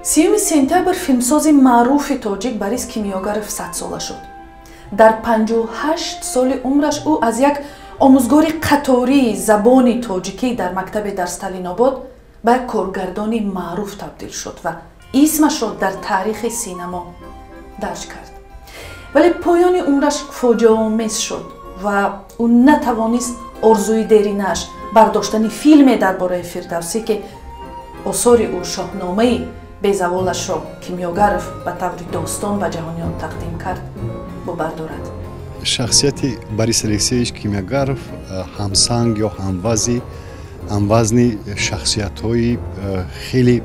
30 сентябр филмсози маъруфи тоҷик Борис Кимёгаров 100-сола шуд. Дар 58 соли умраш ӯ аз як омӯзгори қатории забони тоҷикӣ дар мактабе дар Сталинобод ба як коргардони маъруф табдил шуд ва исмашро дар таърихи синамо дарҷ кард. Вале поёни умраш фоҷиаомез шуд ва ӯ натавонист орзуи деринаш бардоштани филме дар бораи Фирдавсӣ, ки осори ӯ Шоҳномаи безаволашро Кимёгаров ба таври достон ба ҷаҳониён тақдим кард, бубардорад. Шахсияти Борис Алексеевич Кимёгаров ҳамсанг ё ҳамвазни шахсиятҳои хеле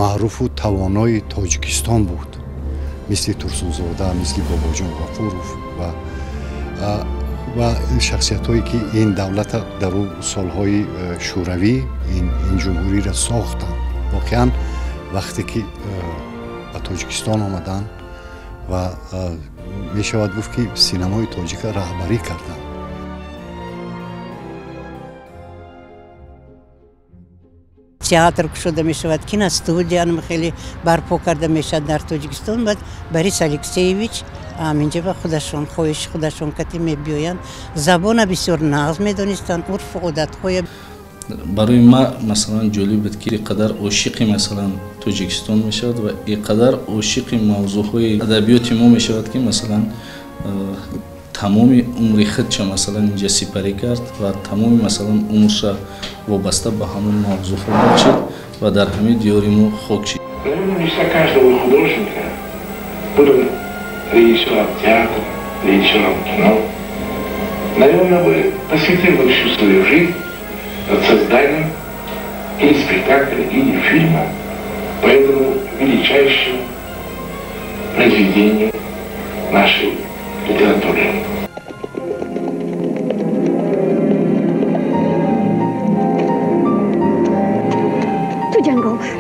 маъруфу тавонои Тоҷикистон буд, мисли Турсунзода, мисли Бобоҷон Ғафуров ва шахсиятҳое ки ин давлата дар солҳои шӯравӣ ин ҷумҳуриро сохтанд. Воқеан вақте ки ба Тоҷикистон омаданд ва мешавад гуфт ки синамои тоҷика раҳбарӣ карданд. Театр кушода мешавад, киностудия хеле барпо карда мешавад дар Тоҷикистон. Баъд Борис Алексеевич ҳаминҷа ба худашон хоҳиши худашон кати мебиёянд. Забона бисёр нағз медонистанд, урфу одатҳоя. Барои ма масалан ҷолиб буд ки ин қадар ошиқи масалан Тоҷикистон мешавад ва ин қадар ошиқи мавзӯъҳои адабиёти мо мешавад ки масалан тамоми умри худша масалан инҷа сипарӣ кард ва тамоми масалан умрша вобаста ба ҳамон мавзӯъҳо бахшид ва дар ҳамин диёри мо хок шид. Наверное, мечта каждого художника, будь он режиссером театра, режиссером кино, наверное, бы посвятил бы всю свою жизнь над созданием или спектакля, или фильма по этому величайшему произведению нашей литературы. Ту ҷанговар,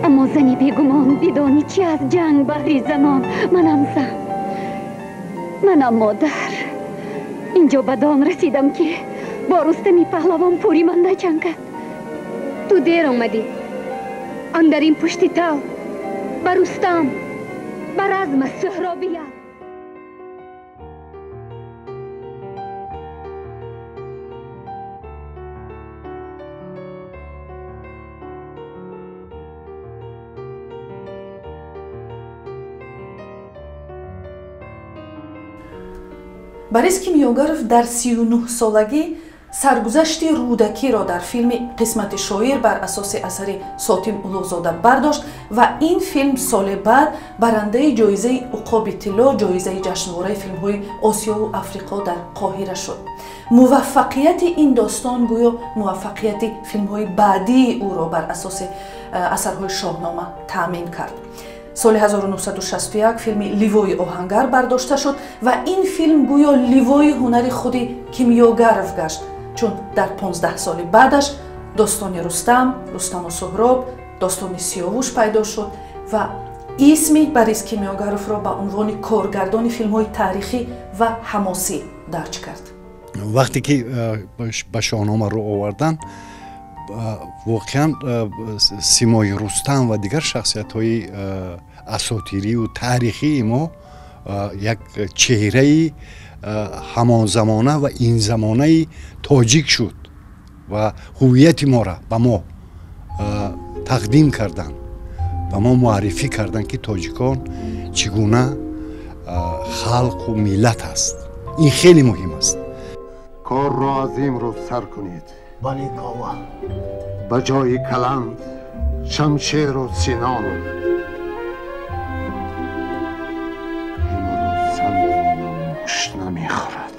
аммо зани бегумон, бидонӣ чи аз ҷанг баҳри занон. Манам зан, манам модар. Инҷо ба дон расидам ки бо Рустами паҳлавон пури ман наҷангад. Ту дер омадӣ. Андар ин пушти тав ба Рустам, ба разма Суҳробия. Борис Кимёгаров дар 39-солагӣ саргузашти Рӯдакиро дар филми «Қисмати шоир» бар асоси асари Сотим Улуғзода бардошт ва ин филм соли баъд барандаи ҷоизаи Уқоби тилло, ҷоизаи ҷашнвораи филмҳои Осиёву Африқо дар Қоҳира шуд. Муваффақияти ин достон гӯё муваффақияти филмҳои баъдии ӯро бар асоси асарҳои Шоҳнома таъмин кард. Соли 1961 филми «Ливои оҳангар» бардошта шуд ва ин филм гӯё ливои ҳунари худи Кимёгаров гашт, чун дар 15 соли баъдаш достони Рустам, Рустаму Суҳроб, достони Сиёвуш пайдо шуд ва исми Борис Кимёгаровро ба унвони коргардони филмҳои таърихӣ ва ҳамосӣ дарҷ кард. Вақте ки ба Шоҳнома рӯ овардан, воқеан симои Рустам ва дигар шахсиятҳои асотирию таърихии мо як чеҳраи ҳамонзамона ва инзамонаи тоҷик шуд ва ҳуввияти моро ба мо тақдим карданд, ба мо муаррифӣ карданд ки тоҷикон чӣ гуна халқу миллат аст. Ин хеле муҳим аст. Корро аз имрӯз сар кунед. Бале, Кова. Ба ҷои каланд шамшеру синон. Имрӯз сандонам мушт намехӯрад.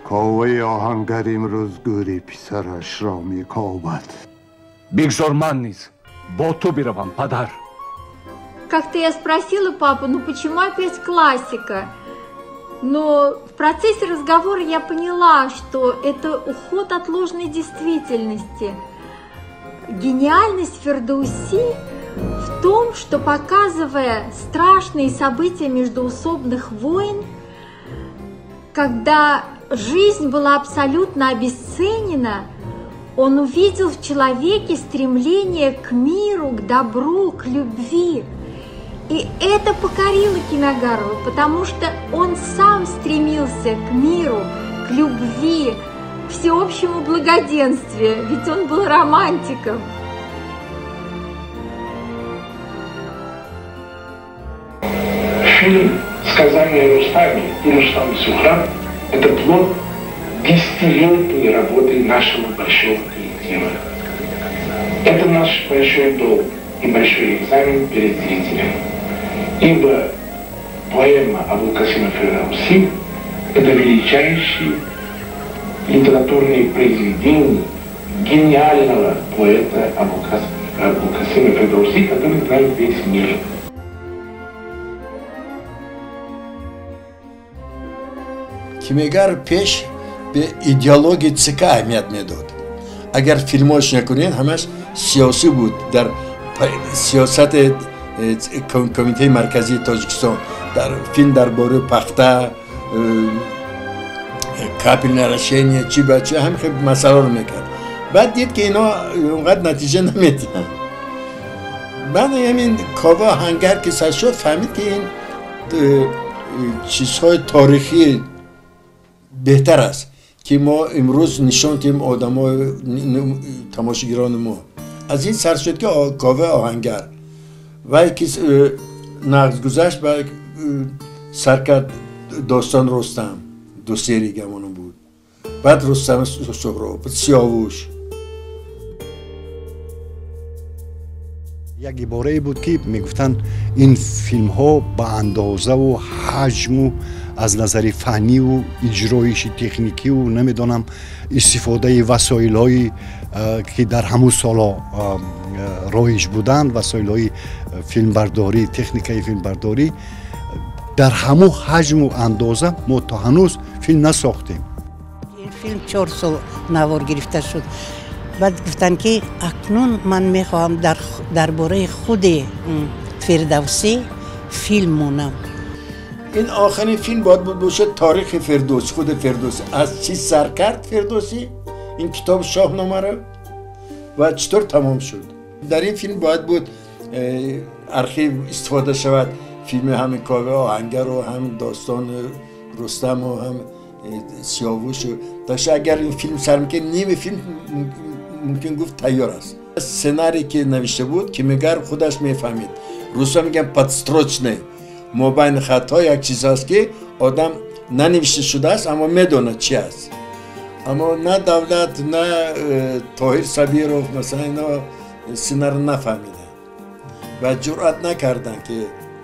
Коваи оҳангар имрӯз гӯри писарашро мекобад. Бигзор ман низ бо ту биравам, падар. Как-то я спросила папу, ну почему опять классика? Но в процессе разговора я поняла, что это уход от ложной действительности. Гениальность Фирдоуси в том, что, показывая страшные события междоусобных войн, когда жизнь была абсолютно обесценена, он увидел в человеке стремление к миру, к добру, к любви. И это покорило Кимёгарова, потому что он сам стремился к миру, к любви, к всеобщему благоденствию, ведь он был романтиком. Фильм «Сказание о Рустаме» и «Рустам и Сухраб» – это плод десятилетней работы нашего большого коллектива. Это наш большой долг и большой экзамен перед зрителем. Ибо поэма Абулкасима Фирдауси – это величайшее литературное произведение гениального поэта Абулкасима Фирдауси, который знает весь мир. Кимёгар пеш ба идеологияи ЦК аҳамият медод. Агар филмош накунед, ҳамаш сиёсӣ буд дар сиёсати Комитаи марказии Тоҷикистон. Дар филм дар бораи пахта, капельное орошение, чи ба чи ҳам хел масъаларо мекард. Баъд дид ки ино онқадр натиҷа намедиҳанд. Баъд ҳамин Кова Оҳангар ки сар шуд, фаҳмид ки ин чизҳои торихӣ беҳтар аст ки мо имрӯз нишон диҳем одамои тамошогирони мо. Аз ин сар шуд ки Кова Оҳангар вай ки нағз гузашт ва сар кард достон Рустам, ду серия гамоно буд. Баъд Рустам Суҳроб, Сиёвуш. Як иборае буд ки мегуфтанд ин филмҳо ба андозаву ҳаҷму аз назари фанниву иҷроиши техникиву намедонам истифодаи васоилҳои ки дар ҳамун солҳо роиҷ буданд, васоилҳои филмбардорӣ, техникаи филмбардорӣ, дар ҳамун ҳаҷму андоза мо то ҳанӯз филм насохтем. Ин филм 4 сол навор гирифта шуд. Баъд гуфтанд ки акнун ман мехоҳам дар бораи худи Фирдавсӣ филм монам. Ин охирин филм бояд буд бошад таърихи Фирдавсӣ, худи Фирдавсӣ. Аз чӣ сар кард Фирдавсӣ ин китоб Шоҳномаро ва читор тамом шуд. Дар ин филм бояд буд архив истифода шавад, филми ҳамин Кова Оҳангар ва ҳам достони Рустам ва ҳам Сиёвуш. Таша агар ин филм сар мекард, ними филм мумкин гуфт тайёр аст. Сценарий ки навишта буд, Кимёгар худаш мефаҳмид. Русҳо мегӯянд подстрочный. Мобайни хатҳо як чиз аст ки одам нанавишта шудааст, аммо медонад чи аст. Аммо на Давлат, на Тоҳир Сабиров масалан ино сценариро нафаҳмиданд ва ҷуръат накарданд ки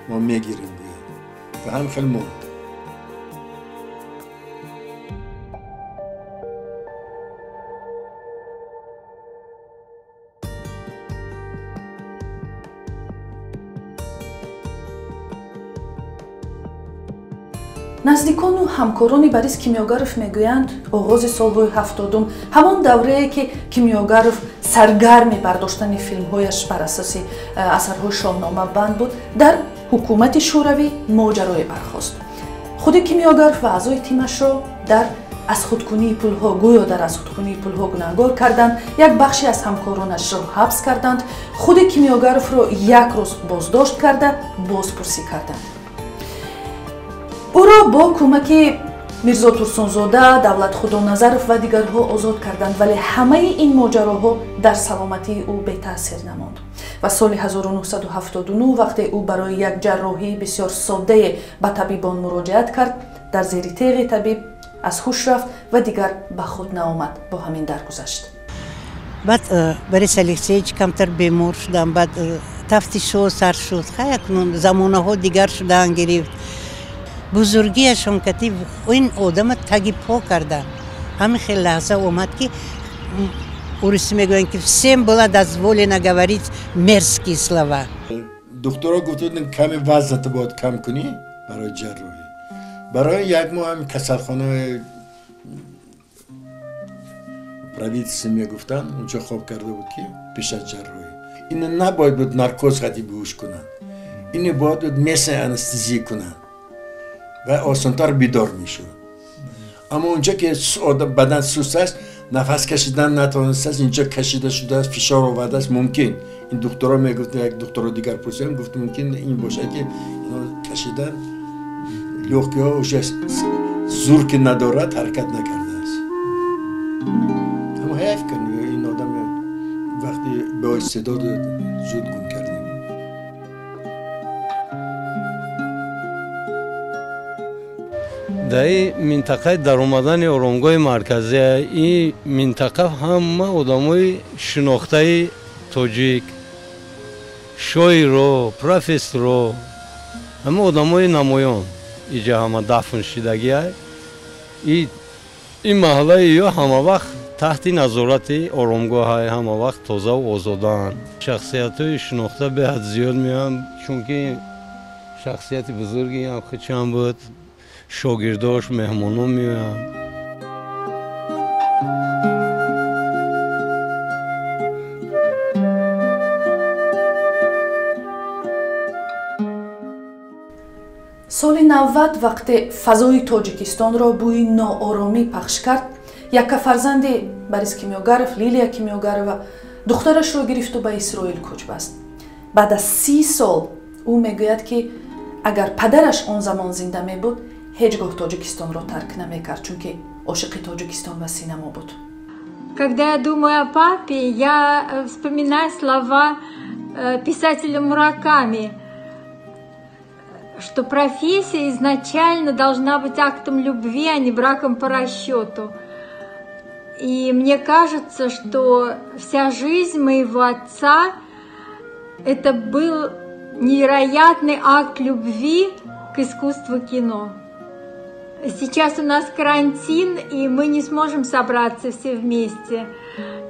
мо мегирем гӯянд. Ва ҳам хел монд. Наздикону ҳамкорони Борис Кимёгаров мегӯянд, оғози солҳои 70-ум, ҳамон даврае ки Кимёгаров саргарми бардоштани филмҳояш бар асоси асарҳои Шоҳнома банд буд, дар ҳукумати Шӯравӣ моҷарое бархост. Худи Кимёгаров ва аъзои тимашро дар аз худкунии пулҳо, гӯё дар аз худкунии пулҳо гунаҳгор карданд, як бахши аз ҳамкоронашро ҳабс карданд, худи Кимёгаровро як рӯз боздошт карда бозпурсӣ карданд. Ӯро бо кӯмаки Мирзо Турсунзода, Давлат Худоназаров ва дигарҳо озод карданд, вале ҳамаи ин моҷароҳо дар саломатии ӯ бетаъсир намонд. Ва соли 1979 вақте ӯ барои як ҷарроҳии бисёр соддае ба табибон муроҷиат кард, дар зери теғи табиб аз ҳуш рафт ва дигар ба худ наомад, бо ҳамин даргузашт. Баъд Борис Алексеевич камтар бемор шудам, баъд тафтишҳо сар шуд. Хай акнун замонаҳо дигар шудаанд гирифт. Бузургиашон кати ин одама таги по кардан. Ҳамин хел лаҳза омад ки урусӣ мегӯянд ки всем было дозволено говорить мерзкие слова. Духтуро гуфта буданд каме вазнато бояд кам кунӣ барои ҷарроҳӣ. Барои як моҳ ҳам касалхонаи правительство мегуфтанд, унҷо хоб карда буд ки пеш аз ҷарроҳӣ. Ино набояд буд наркоз қати беҳуш кунанд. Ино бояд буд местная анестезия кунанд ва осонтар бедор мешуд. Аммо унҷо ки бадан суст аст, нафас кашидан натавонистааст, инҷо кашида шудааст, фишор овардааст, мумкин. Ин духтуро мегуфт, як духтуро дигар пурсидам, гуфт мумкин ин бошад ки ино кашидан лёгкиҳо уже зур ки надорад, ҳаракат накардааст. Аммо ҳайф кун, ин одам вақти бо истеъдод зуд гум кардем. Дар ин минтақаи даромадани оромгоҳи марказия, ин минтақа ҳама одамои шинохтаи тоҷик, шоиро, профессоро, ҳама одамои намоён иҷа ҳама дафн шидагия. Ин маҳаллаи ё ҳама вақт таҳти назорати оромгоҳай, ҳама вақт тозаву озодаанд. Шахсиятҳои шинохта беҳад зиёд меоянд, чунки шахсияти бузурги ҳам хичам буд, шогирдош, меҳмонон меоянд. Соли 90 вақте фазои Тоҷикистонро бӯи нооромӣ пахш кард, якка фарзанди Борис Кимёгаров, Лилия Кимёгарова, духтарашро гирифту ба Исроил кӯч баст. Баъд аз 30 сол ӯ мегӯяд, ки агар падараш он замон зинда мебуд, ҳеҷ гоҳ Тоҷикистонро тарк намекард, чунки ошиқи Тоҷикистон ва синемо буд. Когда я думаю о папе, я вспоминаю слова писателя Мураками, что профессия изначально должна быть актом любви, а не браком по расчету. И мне кажется, что вся жизнь моего отца – это был невероятный акт любви к искусству кино. Сейчас у нас карантин, и мы не сможем собраться все вместе.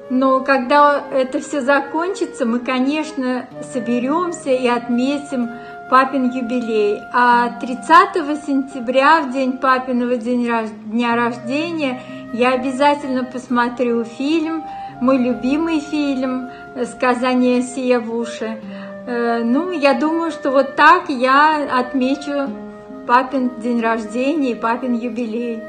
Но когда это все закончится, мы, конечно, соберемся и отметим папин юбилей. А 30 сентября, в день папиного дня рождения, я обязательно посмотрю фильм, мой любимый фильм «Сказание Сиявуши». Ну, я думаю, что вот так я отмечу папин день рождения и папин юбилей.